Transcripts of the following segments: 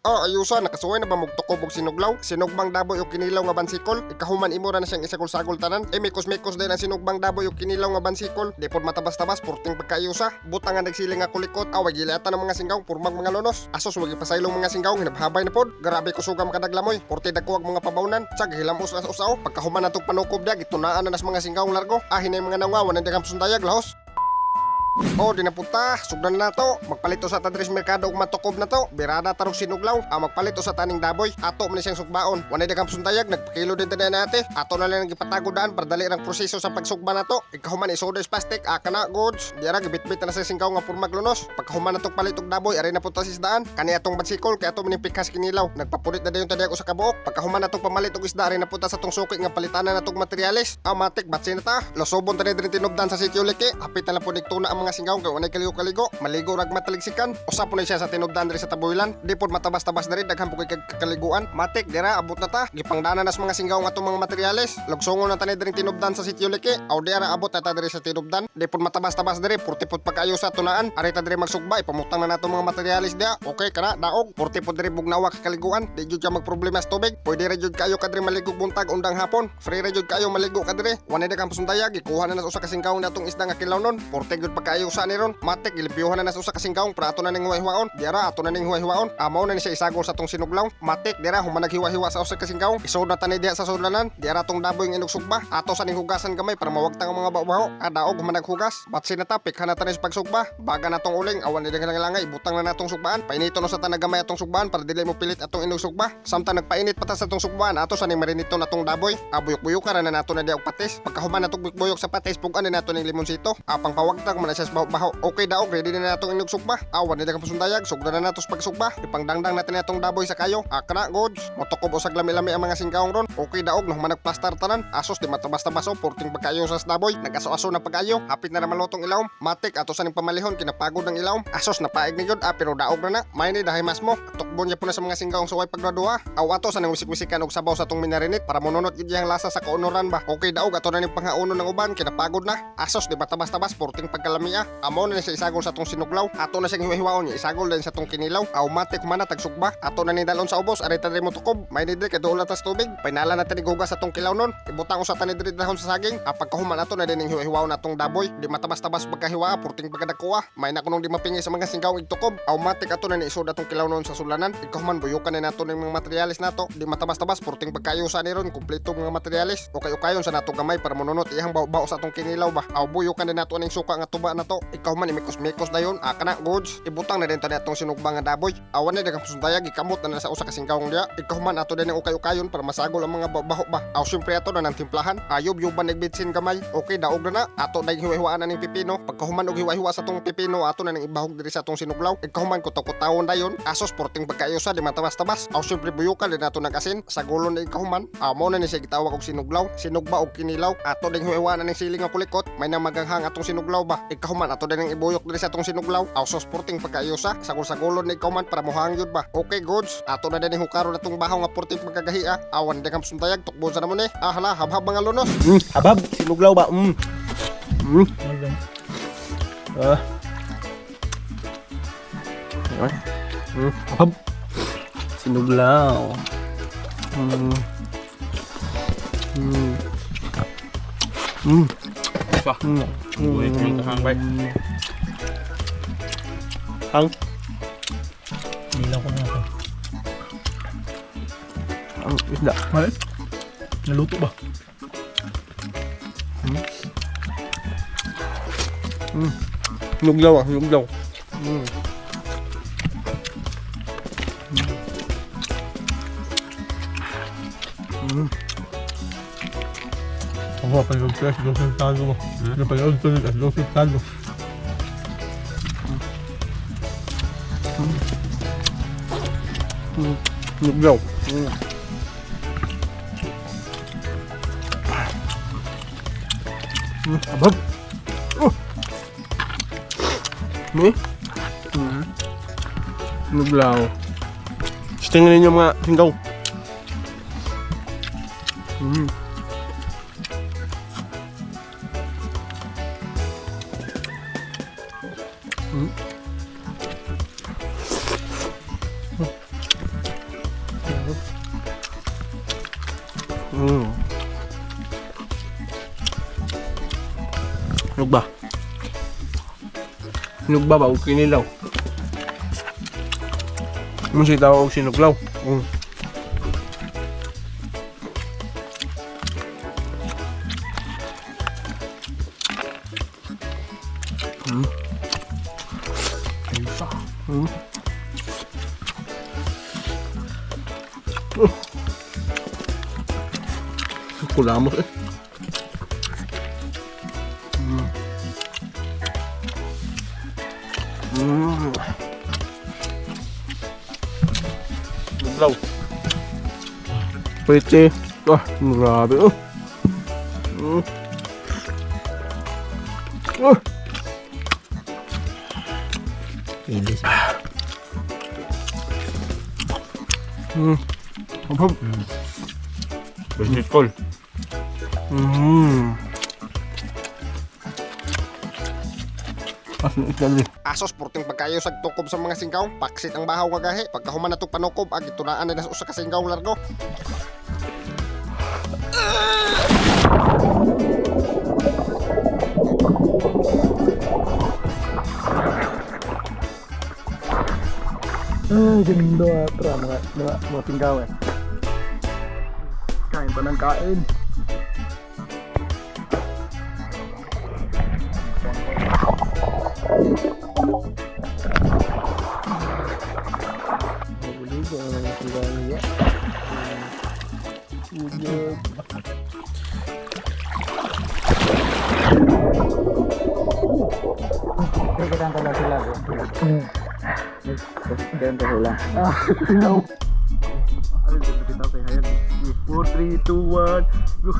Oh, ayusa, nakasuway na ba mugtukob og sinuglaw? Sinugbang daboy o kinilaw nga bansikol? Ikahuman imo ra na siyang isagol-sagol tanan. Eh, mikos-mikos din ang sinugbang daboy o kinilaw nga bansikol. Di pod matabas-tabas, purting pagkaayusa. Butang nga nagsiling nga kulikot. Away gilatan ang mga singgaw, purmag mga lunos. Asos, wag ipasaylong mga singgaw, hinabhabay na pod. Grabe kusog makadaglamoy. Purti dagkuwag mga pabawnan. Tsag, hilamos na sa usaw. Pagkahuman natong panukob dia, gitunaan na nas mga singgaw largo. Ah, hinay mga nawa, wanan di sundayag, lahos. Oh, di na punta. Sugdan na to. Magpalit sa tadris merkado og matukob na to. Birada tarong sinuglaw. Ah, magpalit sa taning daboy. Ato man siyang sugbaon. Wanay daghang sundayag, nagpakilo din tanan ate. Ato na lang gipatago daan para dali rang proseso sa pagsugba na to. Ikahuman isoda is plastic. Ah, kana goods. Diara gibitbit na sa singkaw nga purmag lunos. Pagkahuman na tong palit og daboy, ari na punta sa isdaan. Kani atong bansikol kay ato maning pikas kinilaw. Nagpapulit na dayon tadya ko sa kabuok. Pagkahuman na tong pamalit og isda, ari na punta sa tong suki nga palitanan na tong materyales. Ah, matik batsi na ta. Losobon tani diri tinubdan sa sitio Liki. Hapit na lang po nigtuna ang mga singgaw kay walay kaligo-kaligo. Maligo rag mataligsikan. Usa po na siya sa tinubdan diri sa Tabuilan. Di pod matabas-tabas diri, daghan po kay kakaliguan. Matik dira abot na ta. Gipangdana nas mga singgaw nga atong mga materyales. Lugsongon na tani diri tinubdan sa sitio Liki. Aw dira abot na ta diri sa tinubdan. Di pod matabas-tabas diri, purti pod pagkaayo sa tunaan. Ari ta diri magsugba, ipamutang na nato mga materyales dia. Okay kana daog. Purti pod diri bugnawa kakaliguan. Di jud ka magproblema sa tubig. Pwede ra jud kayo kadiri maligo buntag undang hapon. Free ra jud kayo maligo kadiri. Wanay daghang pasundayag, gikuha na nas usa ka singkaw na atong isda nga kilawnon. Purti jud pagkaayo sa ni ron. Matik gilimpyuhan na nas usa ka singkaw para ato na ning huwa-huwaon. Diara ato na ning huwa-huwaon. Amaw na ni siya isagol sa atong sinuglaw. Matik dira human naghiwa-hiwa sa usa ka singkaw. Isod na tani diha sa sudlanan. Diara atong daboy nga inugsugba. Ato sa ning hugasan gamay para mawagtang ang mga baho. Adaog human naghugas. Batsi na ta, pikhan na tani sa pagsugba. Baga na tong uling, awan ni langay, ibutang na natong sugbaan. Painito no sa tanag gamay atong sugbaan para dili mo pilit atong inugsugba. Samtang nagpainit pa ta sa atong sugbaan, ato sa ning marinito natong daboy. Abuyok-buyok ra na nato na diha og patis. Pagkahuman natong buyok sa patis, pugan na nato ning limonsito. Apang pawagtang man na siya sa baho-baho. Okay daog, ready na natong inugsugba. Awan ni daghang pasundayag, sugdan na nato sa pagsugba. Ipangdangdang natin atong daboy sa kayo. Akana goods. Motukob usag lami-lami ang mga singkaong ron. Okay daog, no human nagplastar tanan. Asos di matabas-tabas o purting pagkayo sa daboy. Nagaso-aso na pag-ayo. Hapit na naman lutong ilawom. Matik ato sa ning pamalihon kinapagod ng ilawom. Asos napaig ni jud ah, pero daog na na. May ni dahay mas mo. Tukbon niya po na sa mga singkaong suway pagduha. Aw ato sa ning wisik-wisikan og sabaw sa atong minarinit para monunot jud yang lasa sa kaunoran ba. Okay daog, ato na ning panghaonon ng uban kinapagod na. Asos di matabas-tabas purting pagkalami ah. Amo na ni siya isagol sa atong sinuglaw. Ato na siyang hiwa-hiwaon niya isagol din sa atong kinilaw. Aw matik man na tagsugba. Ato na ni dalon sa ubos ari ta diri mo tukob. May ni diri kay duol na tas tubig. Painala na tani hugas atong kilaw nun. Ibutang usa tani diri dahon sa saging. Ah, pagkahuman ato na din ning hiwa-hiwaon atong daboy. Di matabas-tabas pagkahiwa, purting pagkadakuha. May na kunong di mapingi sa mga singgaw igtukob. Aw matik ato na ni isod atong kilaw nun sa sulanan. Ikahuman buyukan na nato ning mga materyales nato. Di matabas-tabas purting pagkayusa ni ron kumpleto mga materyales. Okay ukayon sa nato gamay para monunot iyang baw-baw sa atong kinilaw ba. Aw buyukan din nato ning suka nga tuba nato. Ikahuman imikos-mikos dayon. Ah, kana goods. Ibutang na din to atong sinugba nga daboy. Awan na daghang pasundayag, gikamot na na sa usa ka singkaw diya. Ikahuman ato din ang ukay-ukayon para masagol ang mga baho ba. Aw syempre ato na nang timplahan. Ayob yuban nagbitsin gamay. Okay daog na na. Ato na hiwa-hiwaan na ning pipino. Pagkahuman og hiwa-hiwa sa atong pipino, ato na ning ibahog diri sa atong sinuglaw. Ikahuman kutaw-kutawon dayon. Asos porting pagkayusa di matabas-tabas. Aw syempre buyukan din nato ng asin. Sa gulon na ikahuman. Aw mo na ni siya gitawag og sinuglaw. Sinugba og kinilaw. Ato ding hiwa-hiwaan na ning siling nga kulikot. May nang maganghang atong sinuglaw ba. Ikahuman ato din ang ibuyok diri sa atong sinuglaw. Aw sos porting pagkayusa. Sagol-sagolon na ikahuman para muhang yun ba. Okay goods. Ato na din ang hukaro na tong bahaw nga porting pagkagahi ah. Awan di kang sundayag tukbon sa namon eh. Ah hala, habhab mga lunos. Habab, sinuglaw ba? Ah. Ayun. Habab. Sinuglaw. Pa. Buhay ko yung kahang bay. Hang. Nilaw ko na ako. Ang isda. Mali? Naluto ba? Sinuglaw ah, sinuglaw. Ako, pag fresh, doon sa mo. Napanood ko rin, doon sa mo. Sinuglaw. Abab. Oh. Ni? Sinuglaw. Tingnan ninyo mga singgaw. Sinugba. Sinugba ba o kinilaw? Mo siya tawag og sinuglaw. Kulamos eh. Sinuglaw. Pwede. Ah, grabe oh. Oh. Ilis. Apap. Basikol. As in, Asos purting pagkayo sa tukob sa mga singkaw, paksit ang bahaw nga gahi. Pagkahuman natong panukob, ag itunaan nila sa usa ka singkaw largo. Ay, ganda. Tara, mga singkaw eh. Kain pa ng kain. Nahulog ang mga singkaw niya. Huwag. Ano yung kita kay Hayag? 4, 3, 2, 1, go!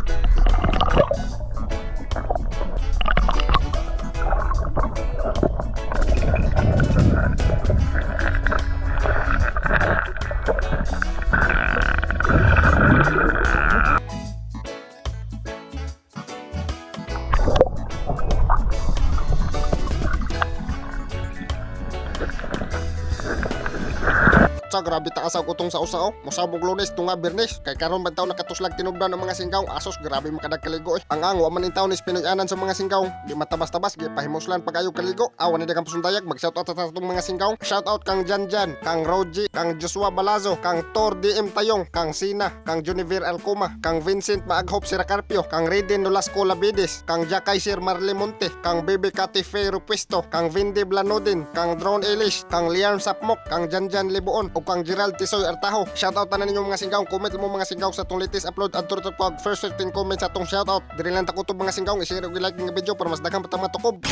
Sa grabe taas ang utong sa usa oh. Mosabog Lunes tunga Biyernes kay karon man taw nakatuslag tinubdan ang mga singkaw. Asos grabe makadagkaligo eh. Ang ang wa man in taon is Pinoy-anan sa mga singkaw. Di matabas-tabas gipahimuslan pag-ayo kaligo. Awan ni daghang pusundayag mag shoutout sa atong mga singkaw. Shoutout kang Janjan, kang Roji, kang Joshua Balazo, kang Tor DM Tayong, kang Sina, kang Juniver Alcoma, kang Vincent Maaghop Siracarpio, kang Reden Nolasco Labides, kang Jakay Sir Marley Monte, kang Bebe Kati Faye Rupisto, kang Vindy Blanodin, kang Drone Elish, kang Liam Sapmok, kang Janjan Libuon, ug kang Gerald Tisoy Artajo. Shoutout tanan ninyo mga singkaw. Comment mo mga singkaw sa atong latest upload at turtok pag first 15 comments sa atong shoutout. Diri lang takutob mga singkaw. I-share ug i-like nga video para mas daghang pa ta matukob.